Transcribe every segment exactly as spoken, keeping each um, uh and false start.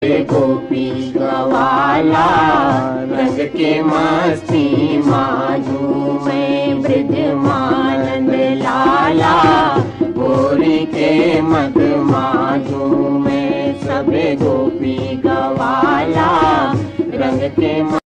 गोपी गवाला, रंग के मस्ती मा झूमे ब्रजमानंद लाला। होरी के मद मा झूमे सबे गोपी गवाला, रंग के म-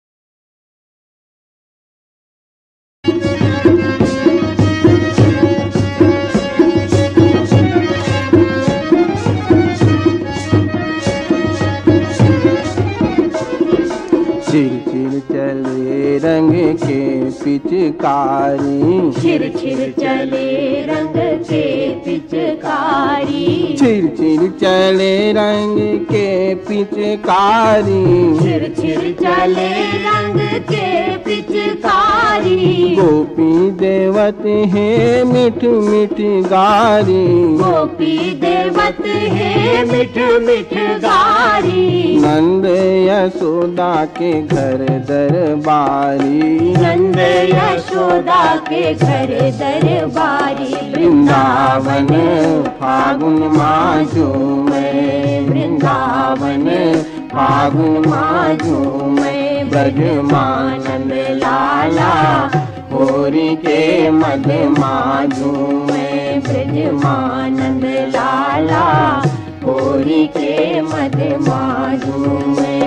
छिर छिर चले रंग के पिचकारी। छिर छिर चले रंग के पिचकारी। छिर छिर चले रंग के पिचकारी। छिर छिर चले रंग के पिचकारी। गोपी देवत हे मिठ मिठ गारी। गोपी देवत हे मिठ मिठ गारी। नंद यशोदा के घर दरबारी। नंद यशोदा के घर दरबारी। वृंदावन फागुन मा झूमे। वृंदावन फागुन मा झूमे। ब्रजमानंद लाला, होरी के मद मा झूमे। ब्रजमानंद लाला, होरी के मद मा झूमे।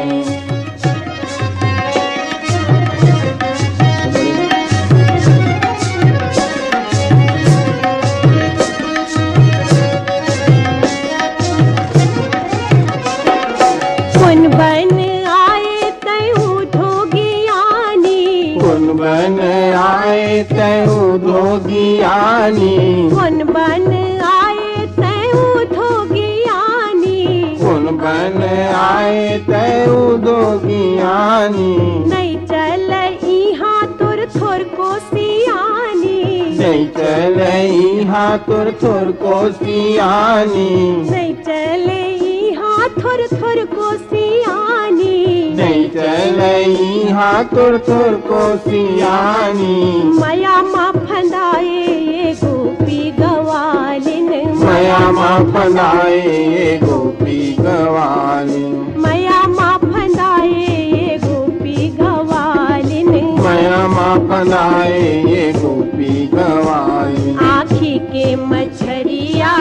कोन बन आए तैं उधो गियानी। कोन बन आए तैं उधो गियानी। कोन बन आए तैं उधो गियानी। कोन बन आए तैं उधो गियानी। नइ चल इहाँ तोर थोरको सियानी। नइ चल इहाँ तोर थोरको सियानी। नइ चल इहाँ थोर थोरको सियानी। नइ चल इहाँ तोर थोरको सियानी। मया मा फंदाए ये गोपी गवालिन। मया मा फंदाए ये गोपी गवालिन। मया मा फंदाए ये गोपी गवालिन। मया मा फंदाए ये गोपी गवालिन। आँखी के मछरिया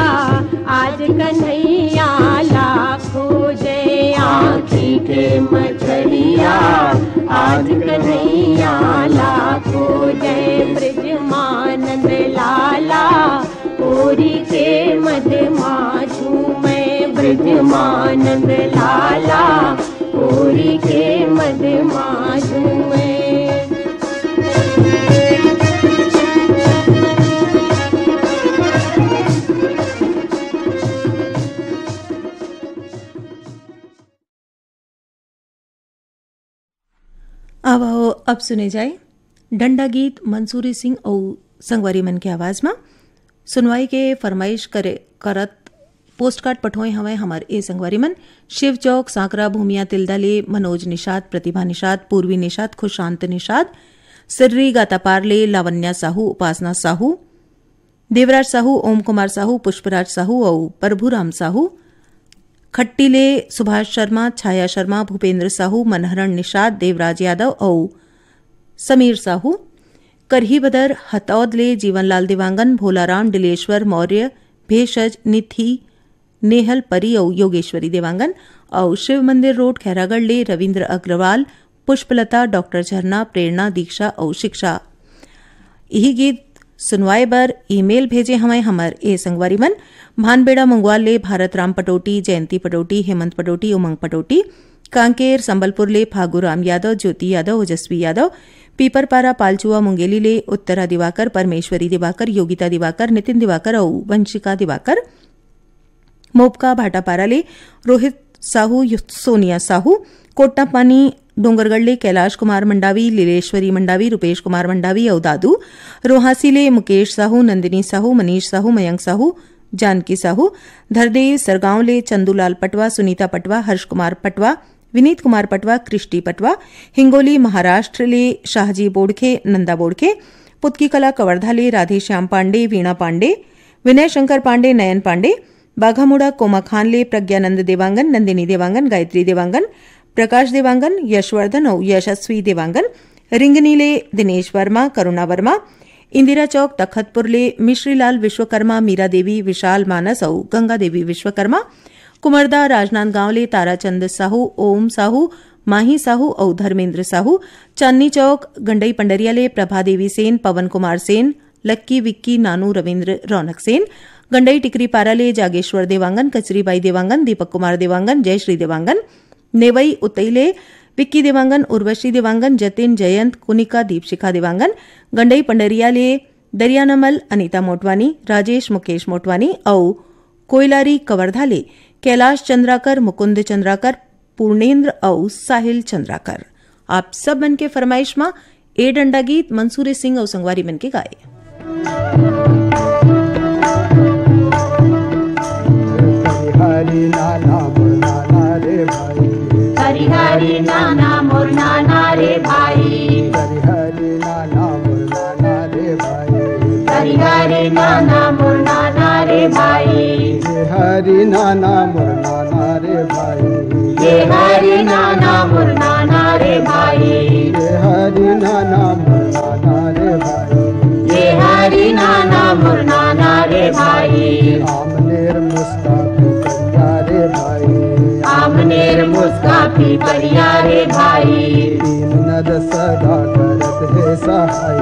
आज कन्हैया ला खोजे। आँखी के मछरिया आज कन्हैया ला खोजे। ब्रजमानंद लाला, होरी के मद मा झूमे। ब्रजमानंद लाला, होरी के मद मा झूमे। आवो, अब सुने जाए डंडा गीत मंसूरी सिंह अउ संगवारी मन के आवाज म। सुनवाई के फरमाइश करे करत पोस्टकार्ड पठोए हवय हमर ए संगवारी मन, शिव चौक, सांकरा, भूमिया तिल्दा ले मनोज निषाद, प्रतिभा निषाद, पूर्वी निषाद, खुशांत निषाद, सिर्री गातापार ले लावण्या साहू, उपासना साहू, देवराज साहू, ओम कुमार साहू, पुष्पराज साहू अउ प्रभुराम साहू। खट्टी ले सुभाष शर्मा, छाया शर्मा, भूपेंद्र साहू, मनहरण निषाद, देवराज यादव अउ समीर साहू। करही बदर हतौद ले जीवनलाल देवांगन, भोलाराम, डिलेश्वर मौर्य, भेषज, निथि, नेहल परी अउ योगेश्वरी देवांगन अउ शिव मंदिर रोड खैरागढ़ ले रविंद्र अग्रवाल, पुष्पलता, डॉक्टर झरना, प्रेरणा, दीक्षा अउ शिक्षा। इही गीत सुनवाए बर ईमेल भेजे हवय हमर ए संगवारी मन, भानबेड़ा मंगवाल ले भारत राम पटोटी, जयंती पटोटी, हेमंत पटोटी, उमंग पटोटी, कांकेर संबलपुर ले फागू राम यादव, ज्योति यादव, ओजस्वी यादव, पीपरपारा पालचुआ मुंगेली ले उत्तरा दिवाकर, परमेश्वरी दिवाकर, योगिता दिवाकर, नितिन दिवाकर अउ वंशिका दिवाकर। मोपका भाटापारा ले रोहित साहू, यु-, सोनिया साहू, कोटनापानी डोंगरगढ़ ले कैलाश कुमार मंडावी, लीलेश्वरी मंडावी, रूपेश कुमार मंडावी अउ दादू, रोहासी ले मुकेश साहू, नंदिनी साहू, मनीष साहू, मयंक साहू, जानकी साहू, धरदेव सरगांव ले चंदूलाल पटवा, सुनीता पटवा, हर्ष कुमार पटवा, विनीत कुमार पटवा, क्रिस्टी पटवा, हिंगोली महाराष्ट्र ले शाहजी बोड़खे, नंदा बोड़खे, पुतकी कला कवर्धा ले राधेश्याम पांडे, वीणा पांडे, विनय शंकर पांडे, नयन पांडे, बाघामुड़ा कोमाखान ले प्रज्ञानंद देवांगन, नंदिनी देवांगन, गायत्री देवांगन, प्रकाश देवांगन, यशवर्धन अउ यशस्वी देवांगन, रिंगनी ले दिनेश वर्मा, करुणा वर्मा, इंदिरा चौक तखतपुर ले मिश्रीलाल विश्वकर्मा, मीरा देवी, विशाल मानस अउ गंगा देवी विश्वकर्मा, कुमरदा राजनांदगांव ले ताराचंद साहू, ओम साहू, माही साहू अउ धर्मेंद्र साहू, चांदनी चौक गंडई पंडरिया ले प्रभा देवी सेन, पवन कुमार सेन, लक्की विक्की नानू रविंद्र रौनक सेन, गंडई टिकरीपारा ले जागेश्वर देवांगन, कचरीबाई देवांगन, दीपक कुमार देवांगन, जयश्री देवांगन, नेवई उतई ले विक्की देवांगन, उर्वशी देवांगन, जतिन जयंत, कुनिका दीपशिखा देवांगन, गंडई पंडरिया ले दरियानमल अनिता मोटवानी, राजेश मुकेश मोटवानी अउ कोइलारी कवर्धा ले कैलाश चंद्राकर, मुकुंद चंद्राकर, पूर्णेंद्र अउ साहिल चंद्राकर। आप सब मन के फरमाइश म ए डंडा गीत मंसूरे सिंह अउ संगवारी मन के गाए। हरि हरि नाना मोर नाना रे भाई। हरि हरि नाना मोर नाना रे भाई। हरि हरि नाना मोर नाना रे भाई। हरि हरि नाना मोर नाना रे भाई। ये हरि नाना मोर नाना रे भाई। ये हरि नाना मोर नाना रे भाई। ये हरि नाना मोर नाना रे भाई। ये हरि नाना मोर नाना रे भाई। आमनेर मुस्का पिपरिया रे भाई। आमनेर मुस्का पिपरिया रे भाई। दीन नद सदा करत हे सहाय।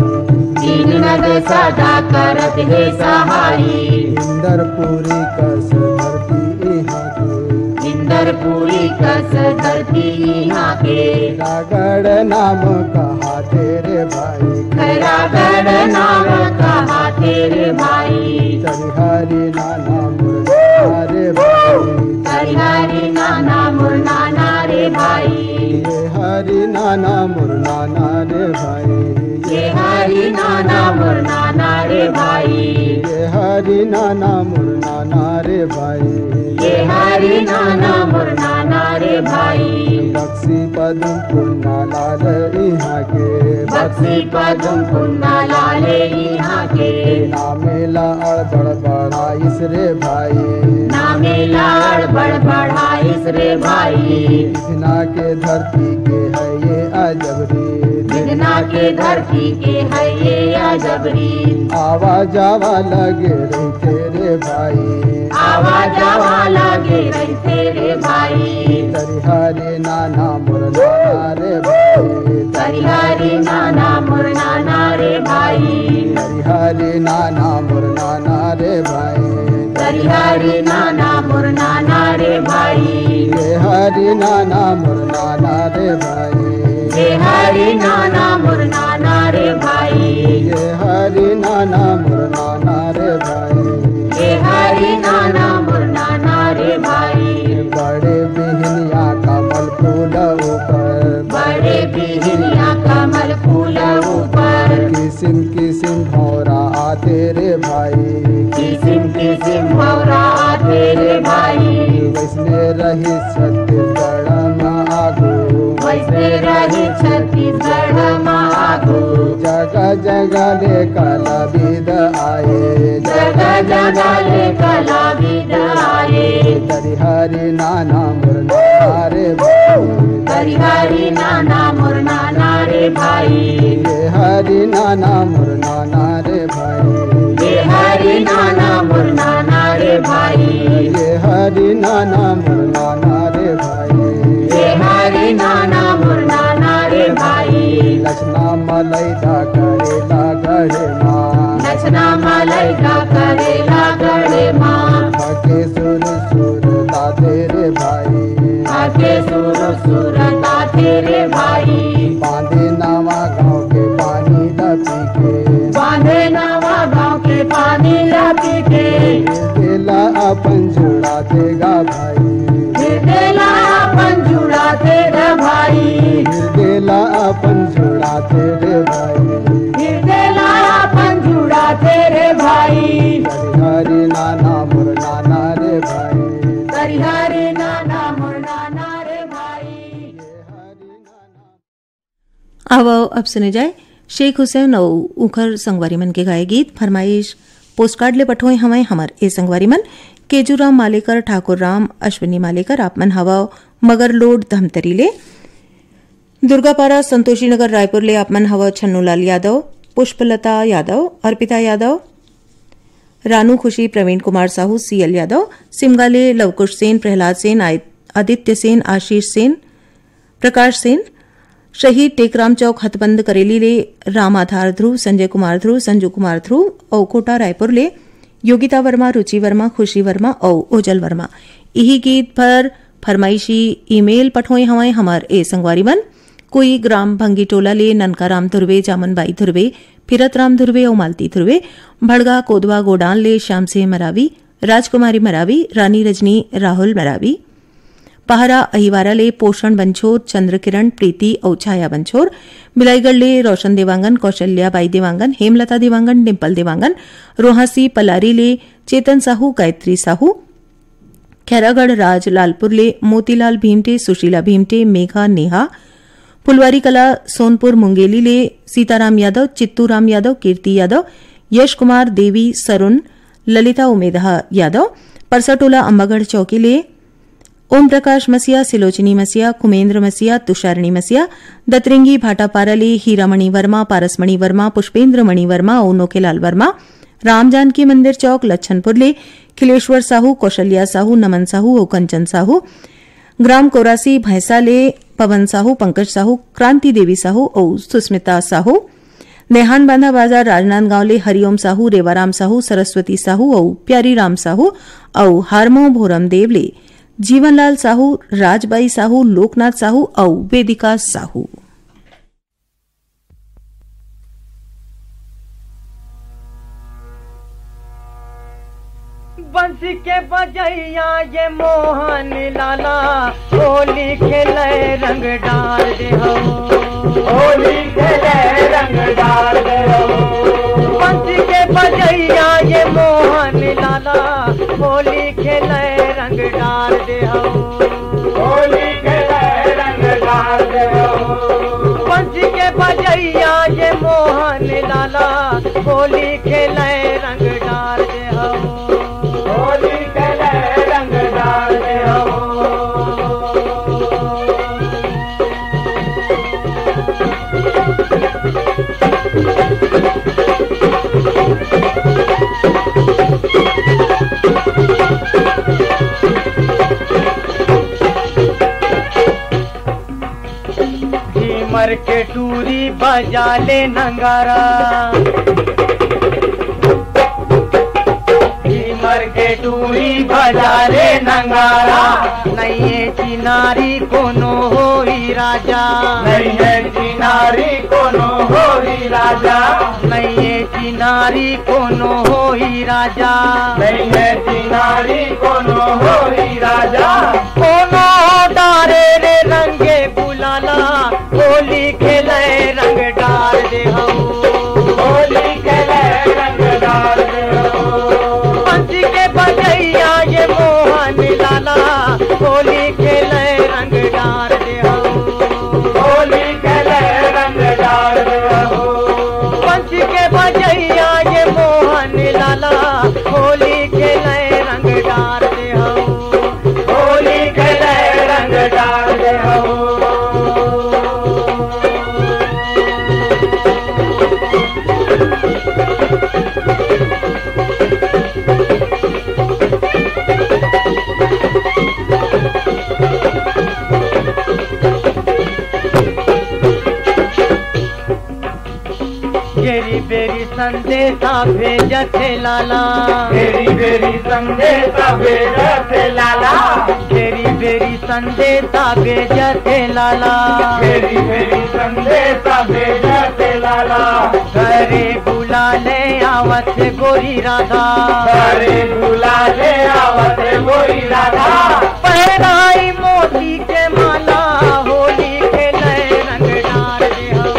दीन नद सदा करत हे सहाय। इंदरपुरी कस धरती इहाँ के। इंदरपुरी कस धरती इहाँ के। खैरागढ़ नाम कहाथे रे भाई। खैरागढ़ नाम कहाथे रे भाई। हरि हरि नाना मोर नाना रे भाई। हरि हरि नाना मोर नाना रे भाई। ये हरि नाना मोर नाना रे भाई। ये हरि नाना मोर नाना रे भाई। ये हरि नाना मोर नाना रे भाई। ये हरि नाना मोर नाना रे भाई। बक्सी पदम पुन्ना लाल इहाँ के। बक्सी पदम पुन्ना लाल इहाँ के। नामेला अड़बड़ बढ़ाइस रे भाई। नामेला अड़बड़ बढ़ाइस रे भाई। बिधना के धरती के है ये अजब रीत। बिधना के धरती के है ये अजब रीत। आवा जावा लगे रहिथे रे भाई। आवा जावा लगे रहिथे रे भाई। हरि हरि नाना मोर नाना रे भाई। हरि हरि नाना मोर नाना रे भाई। हरि हरि नाना मोर नाना रे भाई। हरि हरि नाना मोर नाना रे भाई। ये हरि नाना मोर नाना रे भाई। ये हरि नाना मोर नाना रे भाई। ये हरि नाना मोर नाना रे भाई। ये हरि नाना मोर नाना रे भाई। बड़े बिहनिया कमल फूल ऊपर। बड़े बिहनिया कमल फूल ऊपर। किसिम किसिम भौरा आथे रे भाई। किसिम किसिम भौरा आथे रे भाई। वैसने रही छत्तीसगढ़ म आगू। वैसने रही छत्तीसगढ़ म आगू। जगह जगह ले कलाविद आए। जगह जगह ले कलाविद आए। हरि हरि नाना मोर नाना रे भाई। हरि हरि नाना मोर नाना रे भाई। ये हरि नाना मोर नाना रे भाई। ये हरि नाना मोर नाना रे भाई। ये हरि नाना मोर नाना रे भाई। ये हरि नाना मोर नाना रे भाई। लक्षणा मलैदा करेला गढ़े माँ। लक्षणा मलैदा करेला गढ़े माँ। आके सुर सुर ताथे रे भाई। आके सुर सुर ताथे रे भाई। बांधे नवा गाँव के पानी ला पी के। बांधे नवा गाँव के पानी ला पी के। हिरदेला अपन जुड़ाथे गा भाई। हिरदेला अपन जुड़ाथे गा भाई। हिरदेला अपन जुड़ाथे रे भाई। हिरदेला अपन जुड़ाथे रे भाई। हरि हरि नाना मोर नाना रे भाई। हरि हरि नाना मोर नाना रे भाई। आवव, अब सुने जाए शेख हुसैन अउ उंखर संगवारी मन के गाए गीत। फरमाइश पोस्टकार्ड ले पठोए हवंय हमर ए संगवारी मन। केजूराम मालेकर, ठाकुर राम, अश्विनी मालेकर, आप मन हवव मगरलोड धमतरी ले। दुर्गापारा संतोषी नगर रायपुर ले आप मन हवव छन्नूलाल यादव, पुष्पलता यादव, अर्पिता यादव, रानू खुशी, प्रवीण कुमार साहू, सीएल यादव, सिमगा ले लवकुश सेन, प्रहलाद सेन, आय-, आदित्य सेन, आशीष सेन, प्रकाश सेन, शहीद टेकराम चौक हथबंद करेली ले राम आधार ध्रुव, संजय कुमार ध्रुव, संजू कुमार ध्रुव अउ कोटा रायपुर ले योगिता वर्मा, रुचि वर्मा, खुशी वर्मा अउ ओजल वर्मा। इही गीत भर फरमाइशी ईमेल पठोए हवंय हमर ए संगवारी मन। कोई ग्राम भंगी टोला ले ननका राम धुर्वे, जामन बाई धुर्वे, फिरत राम धुर्वे अउ मालती धुर्वे, भड़गा कोदवा गोडान ले श्याम सिंह मरावी, राजकुमारी मरावी, रानी रजनी, राहुल मरावी, पहरा अहिवारा ले पोषण बंछोर, चंद्रकिरण, प्रीति अउ छाया बंछोर, बिलाईगढ़ ले रोशन देवांगन, कौशल्या बाई देवांगन, हेमलता देवांगन, डिम्पल देवांगन, रोहासी पलारी ले चेतन साहू, गायत्री साहू, खैरागढ़ राज लालपुर ले मोतीलाल भीमटे, सुशीला भीमटे, मेघा, नेहा, फुलवारी कला सोनपुर मुंगेली ले सीताराम यादव, चित्तूराम यादव, कीर्ति यादव, यश कुमार, देवी, सरुण, ललिता उमेदहा यादव, परसाटोला अम्बागढ़ चौकी ले ओम प्रकाश मसिया, सिलोचनी मसिया, कुमेंद्र मसिया, तुषारणी मसिया, दतरेंगी भाटापारा ले हीरामणि वर्मा, पारसमणि वर्मा, पुष्पेंद्र मणि वर्मा अउ नोखेलाल वर्मा, राम जानकी मंदिर चौक लच्छनपुर ले खिलेश्वर साहू, कौशल्या साहू, नमन साहू अउ कंचन साहू, ग्राम कोरासी भैंसा ले पवन साहू, पंकज साहू, क्रांति देवी साहू अउ सुस्मिता साहू, नेहान बांधा बाजार राजनांदगांव ले हरिओम साहू, रेवाराम साहू, सरस्वती साहू अउ प्यारी राम साहू अउ हारमो भोरम देव ले जीवनलाल साहू, राजबाई साहू, लोकनाथ साहू अउ वेदिका साहू। बंसी के बजैया ये मोहन लाला, होली खेले रंग डार दे हो। होली खेले रंग डार दे हो। बंसी के बजैया ये मोहन लाला, होली खेले रंग डार दे हो। होली खेले रंग डार दे हो। बंसी के बजैया ये मोहन लाला, होली खेले रंग डार दे हो। होली खेले रंग डार दे हो। झीमर के टूरी बजा ले नंगारा, झीमर के टूरी बजा ले नंगारा। नइये चिनारी कोनो होई राजा, नइये चिनारी कोनो होई राजा, नइये चिनारी कोनो होई राजा, नइये चिनारी कोनो होई राजा। कोनो डारे रे रंगे गुलाला, होली खेले रंग डार दे हो। होली खेले रंग डार दे हो। बंसी के बजैया ये मोहन लाला, होली खेले रंग डार दे हो। होली खेले रंग डार दे हो। बंसी के बजैया ये मोहन लाला, होली खेले रंग डार दे हो। होली खेले रंग डार दे हो। घेरी बेरी संदेशा भेजथे लाला। घेरी बेरी संदेशा भेजथे लाला। घेरी बेरी संदेशा भेजथे लाला। घेरी बेरी संदेशा भेजथे लाला। घरे बुला ले आवत हे गोरी राधा। घरे बुला ले आवत हे गोरी राधा। पहनाई मोती के माला, होली खेले रंग डार दे हो।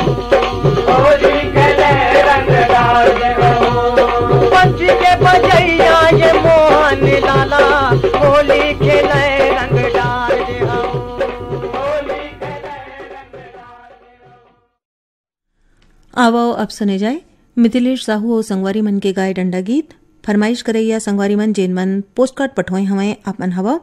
होली खेले रंग डार दे हो। बंसी के बजैया ये मोहन लाला, होली खेले रंग डार दे हो। होली खेले रंग डार दे हो। आवव अब सुने जाए मिथिलेश साहू अउ संगवारी मन के गाय डंडा गीत फरमाइश करइया संगवारी मन, जेन मन पोस्टकार्ड पठोए हवंय, आप मन हवव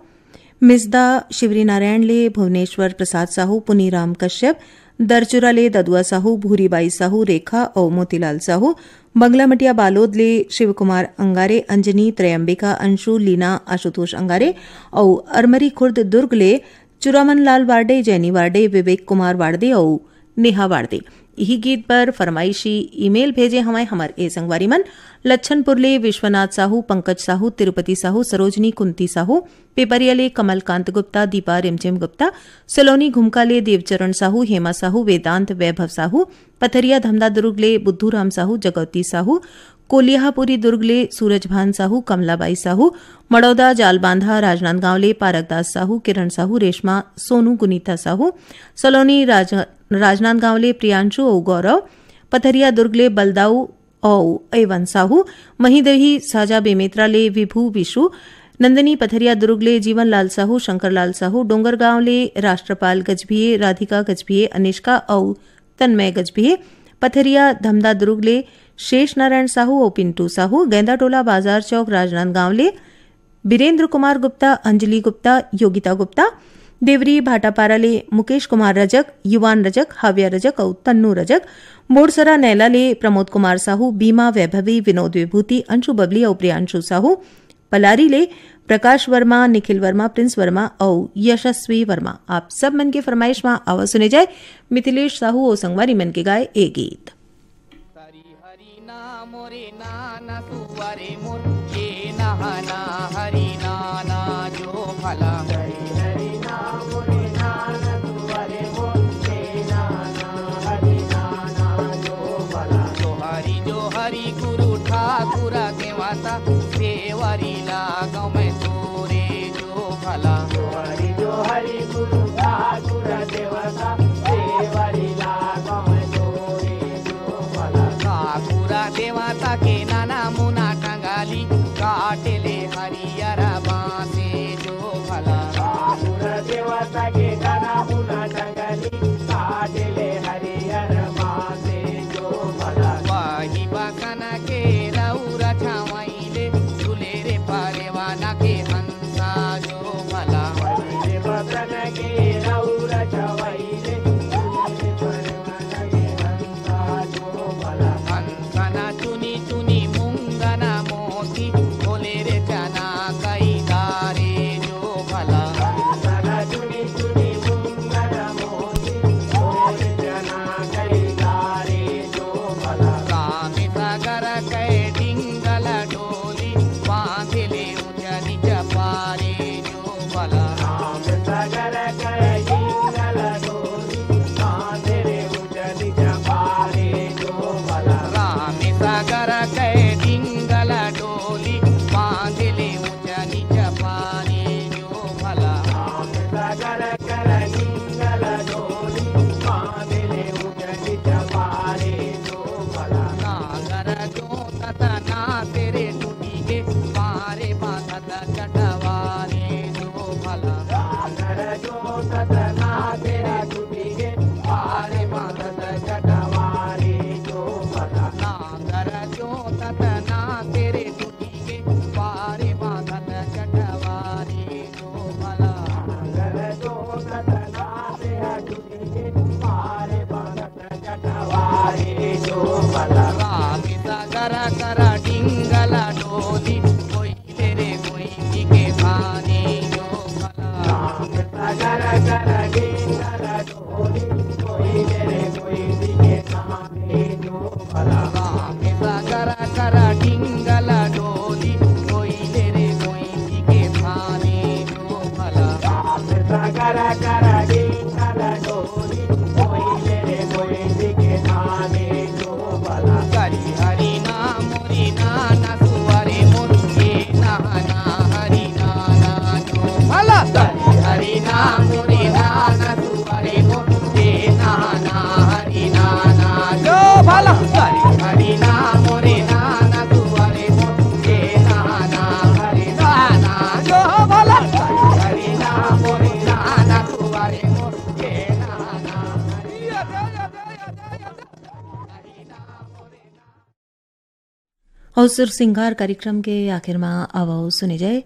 मिसदा शिवरी नारायण ले भुवनेश्वर प्रसाद साहू, पुनीराम कश्यप, दरचुरा ले ददुआ साहू, भूरीबाई साहू, रेखा अउ मोतीलाल साहू, बंगलामटिया बालोद ले शिवकुमार अंगारे, अंजनी, त्रयंबिका, अंशु, लीना, आशुतोष अंगारे अउ अरमरी खुर्द दुर्ग ले चुरामन लाल वार्डे, जैनी वार्डे, विवेक कुमार वार्डे अउ नेहा वार्डे। इही गीत बर फरमाइशी ईमेल भेजे हवंय हमर ए संगवारी मन, लच्छनपुर ले विश्वनाथ साहू, पंकज साहू, तिरुपति साहू, सरोजनी कुंती साहू, पेपरिया ले कमलकांत गुप्ता, दीपा रिमझिम गुप्ता, सलोनी घुमका ले देवचरण साहू, हेमा साहू, वेदांत वैभव साहू, पथरिया धमदा दुर्ग ले बुद्धूराम साहू, जगौती साहू, कोलियाहापुरी दुर्ग ले सूरजभान साहू, कमलाबाई साहू, मड़ौदा जालबांधा राजनांदगांव ले पारकदास साहू, किरण साहू, रेशमा, सोनू, गुनीता साहू, सलोनी राज-, राजनांदगांव ले प्रियांशु अउ गौरव, पथरिया दुर्ग ले बलदाऊ अउ एवन साहू, महीदही साजा बेमेतरा ले विभू विशु, नंदिनी पथरिया दुर्ग ले जीवनलाल साहू, शंकरलाल साहू, डोंगरगांव ले राष्ट्रपाल गजभिये, राधिका गजभिये, अनिष्का अउ तन्मय गजभिये, पथरिया धमदा दुर्ग ले शेष नारायण साहू अउ पिंटू साहू, गेंदाटोला बाजार चौक राजनांदगांव ले बीरेंद्र कुमार गुप्ता, अंजलि गुप्ता, योगिता गुप्ता, देवरी भाटापारा ले मुकेश कुमार रजक, युवान रजक, हाव्या रजक अउ तन्नू रजक, मोड़सरा नैला ले प्रमोद कुमार साहू, बीमा वैभवी, विनोद विभूति, अंशु बबली अउ प्रियांशु साहू, पलारी ले प्रकाश वर्मा, निखिल वर्मा, प्रिंस वर्मा अउ यशस्वी वर्मा। आप सब मन के फरमाइश म आवा सुने जाए मिथिलेश साहू अउ संगवारी मन के गाए ए गीत। हरि हरि नाम रे नाना सुवरे मोर, ये नहना हरि नाना जो भला। हरि हरि नाम रे नाना सुवरे मोर, ये नहना हरि नाना जो भला। जो हरि जो हरि गुरु ठाकुर देवता, सेवरी लागम तोरे जो भला। जो हरि जो हरि गुरु ठाकुर देवता, सेवरी लागम तोरे जो भला। ठाकुर देवता के नाना मुना टंगाली, काटेले हरियर बांसे जो भला। ठाकुर देवता के नाना मुना टंगाली, काटेले हरियर बांसे जो भला। वही बसन के रौरा छावइले, झूले रे पारेवाना के हंसा जो भला। वही बसन के रौरा छावइले, झूले रे पारेवाना के हंसा जो भला। हंसना चुनी चुनी मुंगना मोती, खोले रे चना कई दारे जो भला। हंसना चुनी चुनी मुंगना मोती, खोले रे चना कई दारे जो भला। राम सागर कै डिंगल डोली, बांधले ऊंचा नीचा पारे जो भला। राम सागर कै डिंगल डोली, बांधले ऊंचा नीचा पारे जो भला। राम सागर कै डिंगल डोली, बांधले ऊंचा नीचा पारे जो भला। राम सागर कै डिंगल डोली, बांधले ऊंचा नीचा पारे जो भला। नागर जो ततना तेरे टूटी के, पारे बांधत चटवारे जो भला। नागर जो ततना तेरे टूटी के, पारे बांधत चटवारे जो भला। नागर जो ततना तेरे टूटी के, पारे बांधत चटवारे जो भला। नागर जो ततना तेरे टूटी के, पारे बांधत चटवारे जो भला। राम सागर कर डिंगल डोली, कोई तेरे कोई के पानी जो भला। राम सागर कर डिंगल डोली, कोई तेरे कोई के पानी जो भला। राम सागर कर डिंगल डोली, कोई तेरे कोई के पानी जो भला। राम सागर कर डिंगल डोली, कोई तेरे कोई के पानी जो भला। हरि हरि नाम रे नाना सुवरे मोर, ये नहना हरि नाना जो भला। हरि हरि नाम रे नाना सुवरे मोर, ये नहना हरि नाना जो भला। हरि हरि नाम रे नाना सुवरे मोर, ये नहना हरि नाना जो भला। हरि हरि नाम रे नाना सुवरे मोर, ये नहना अउ सुर सिंगार कार्यक्रम के आखिर म आवव सुने जाए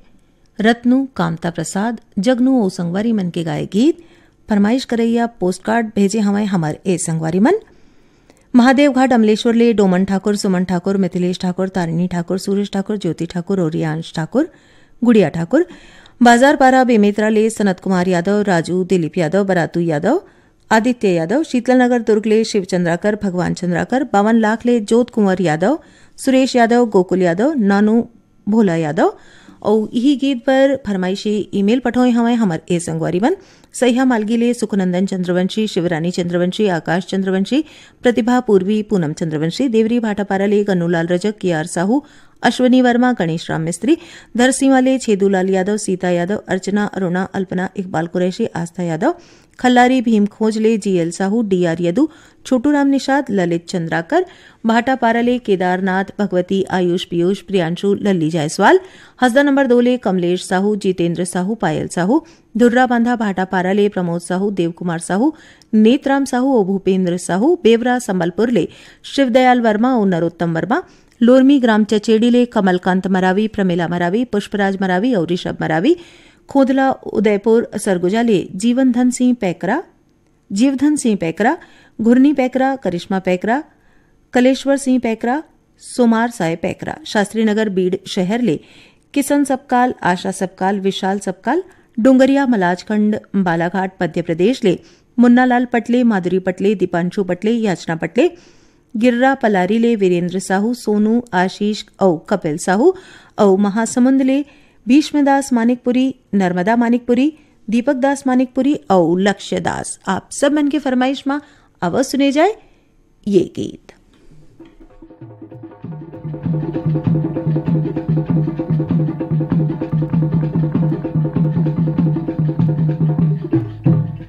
रत्नू, कामता प्रसाद, जगनू अउ संगवारी मन के गाए गीत। फरमाइश करइया पोस्ट कार्ड भेजे हवय हमर ए संगवारी मन। महादेव घाट अमलेश्वर ले डोमन ठाकुर, सुमन ठाकुर, मिथिलेश ठाकुर, तारिणी ठाकुर, सुरेश ठाकुर, ज्योति ठाकुर अउ रियांश ठाकुर, गुड़िया ठाकुर। बाजार पारा बेमेतरा ले सनत कुमार यादव, राजू, दिलीप यादव, बरातू यादव, आदित्य यादव, शीतल नगर दुर्ग ले शिव चंद्राकर, भगवान चंद्राकर, बावन लाख ले जोत कुंवर यादव, सुरेश यादव, गोकुल यादव, नानू भोला यादव। अउ इही गीत पर फरमाइशी ईमेल पठोए हवय हमर ए संगवारी मन। सहिया मालगी ले सुखनंदन चंद्रवंशी, शिवरानी चंद्रवंशी, आकाश चंद्रवंशी, प्रतिभा पूर्वी, पूनम चंद्रवंशी, देवरी भाटापारा ले गन्नूलाल रजक, के आर साहू, अश्विनी वर्मा, गणेश राम मिस्त्री, धरसीवा ले छेदूलाल यादव, सीता यादव, अर्चना, अरुणा, अल्पना, इकबाल कुरैशी, आस्था यादव, खल्लारी भीम खोज ले जीएल साहू, डीआर यदु, छोटू राम निषाद, ललित चंद्राकर, भाटापारा ले केदारनाथ, भगवती, आयुष, पीयूष, प्रियांशु, लल्ली जायसवाल, हसदा नंबर दो ले कमलेश साहू, जितेंद्र साहू, पायल साहू, धुर्रा बांधा भाटापारा ले प्रमोद साहू, देव कुमार साहू, नेतराम साहू अउ भूपेंद्र साहू, बेवरा संबलपुर ले शिवदयाल वर्मा अउ नरोत्तम वर्मा, लोरमी ग्राम चचेड़ी ले कमलकांत मरावी, प्रमिला मरावी, पुष्पराज मरावी अउ ऋषभ मरावी, खोदला उदयपुर सरगुजा ले जीवन धन सिंह पैकरा, जीवधन सिंह पैकरा, घुरनी पैकरा, करिश्मा पैकरा, कलेश्वर सिंह पैकरा, सोमार साय पैकरा, शास्त्री नगर बीड़ शहर ले किसन सबकाल, आशा सबकाल, विशाल सबकाल, डोंगरिया मलाजखंड बालाघाट मध्य प्रदेश ले मुन्नालाल पटले, माधुरी पटले, दीपांशु पटले, याचना पटले, गिर्रा पलारी ले वीरेंद्र साहू, सोनू, आशीष अउ कपिल साहू, अउ महासमुंद ले भीष्मदास मानिकपुरी, नर्मदा मानिकपुरी, दीपक दास मानिकपुरी अउ लक्ष्य दास। आप सब मन के फरमाइश म आवव सुने जाए ये गीत।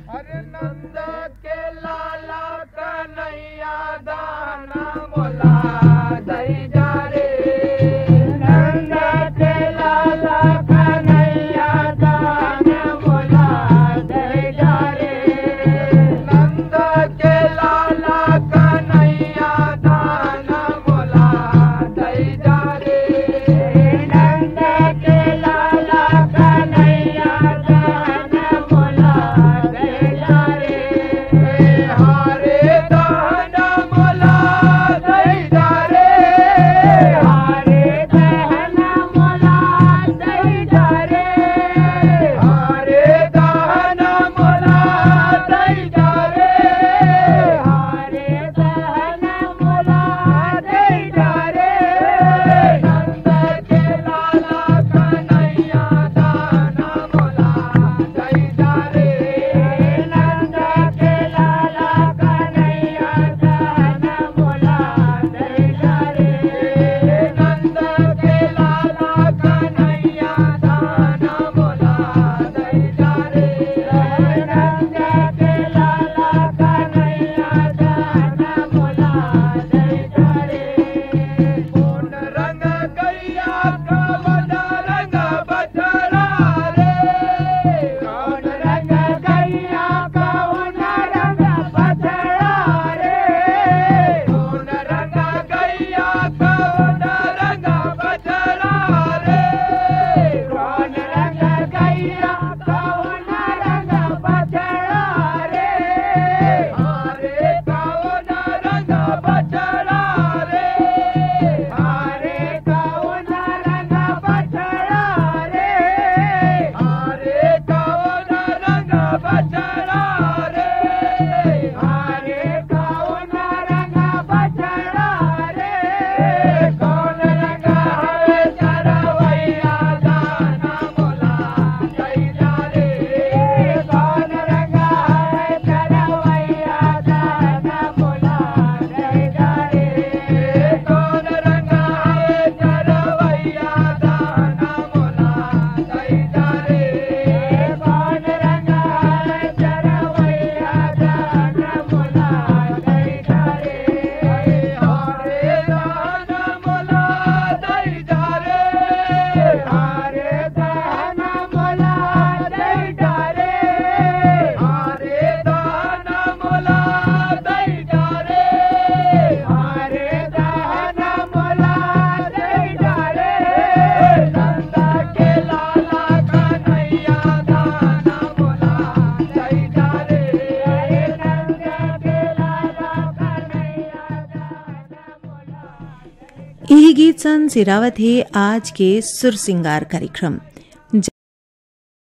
अरे नंद के लाला कन्हैया दान मोला दई जा रे। नंद के लाला कन्हैया दान मोला दई जा रे। नंद के लाला कन्हैया दान मोला दई जा रे। इही गीत सन सिरावत हे आज के सुर सिंगार कार्यक्रम।